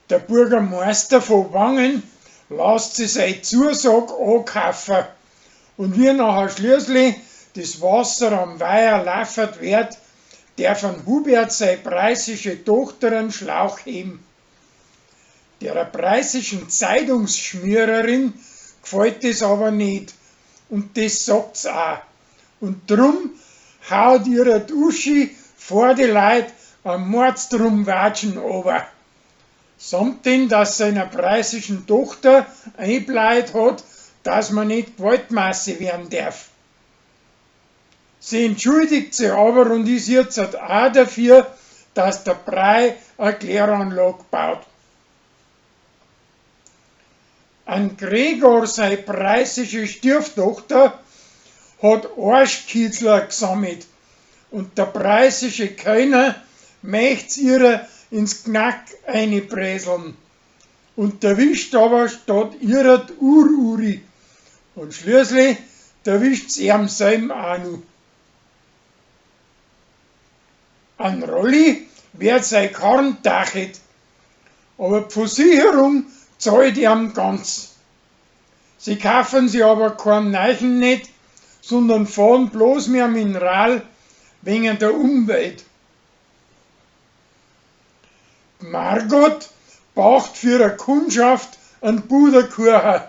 Der Bürgermeister von Wangen lasst sich sei Zusag ankaufen und wie nachher schließlich das Wasser am Weiher laufert wird, darf an Hubert sei preußische Tochter einen Schlauch heben. Der preußischen Zeitungsschmiererin gefällt das aber nicht und das sagt's auch. Und drum haut ihre Uschi vor die Leut am Mordsdrum-Watschen ober. Samt dem, dass seiner preußischen Tochter einbleibt hat, dass man nicht gewaltmassig werden darf. Sie entschuldigt sich aber und ist jetzt auch dafür, dass der Brei eine Kläranlage baut. An Gregor sei preußische Stieftochter hat Arschkitzler gesammelt und der preußische Kölner möcht's ihrer ins Knack einbreseln und erwischt aber statt ihrer die Ururi und schließlich erwischt's ihm selben auch noch. An Rolli wird sei Karren dachet, aber die Versicherung zahlt ihm ganz. Sie kaufen sich aber keinen Neichen nicht, sondern fahren bloß mehr Mineral wegen der Umwelt. Margot braucht für ihre Kundschaft einen Puderkuchen.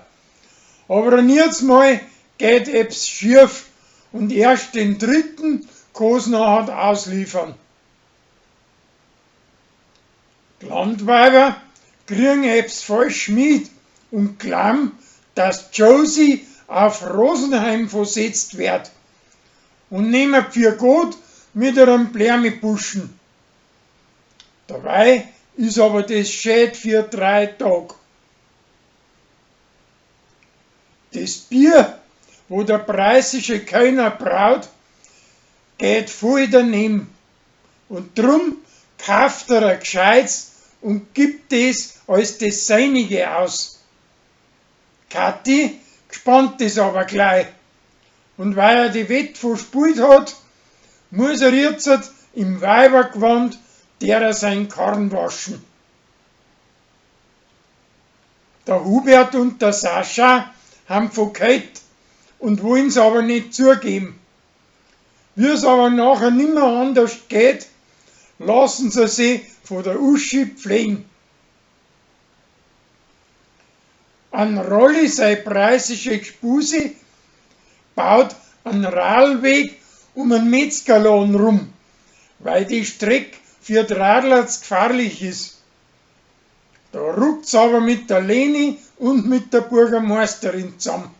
Aber jetzt mal geht etwas schief und erst den dritten kann's nachher ausliefern. Die Landweiber kriegen etwas falsch mit und glauben, dass Josie auf Rosenheim versetzt wird und nehmen für gut mit ihrem Blärmebuschen. Dabei ist aber das schön für 3 Tage. Das Bier, wo der preußische Kölner braut, geht voll daneben. Und drum kauft er ein Gescheites und gibt das als das Seinige aus. Kathi gespannt ist aber gleich. Und weil er die Wett verspult hat, muss er jetzt im Weibergewand derer sein Karren waschen. Der Hubert und der Sascha haben verkehrt und wollen's aber nicht zugeben. Wie es aber nachher nimmer anders geht, lassen sie sich von der Uschi pflegen. An Rolli sei preußische Gspusi baut einen Radweg um einen Metzgerladen rum, weil die Strecke für die Radler zu gefährlich ist. Da ruckt's aber mit der Leni und mit der Bürgermeisterin zusammen.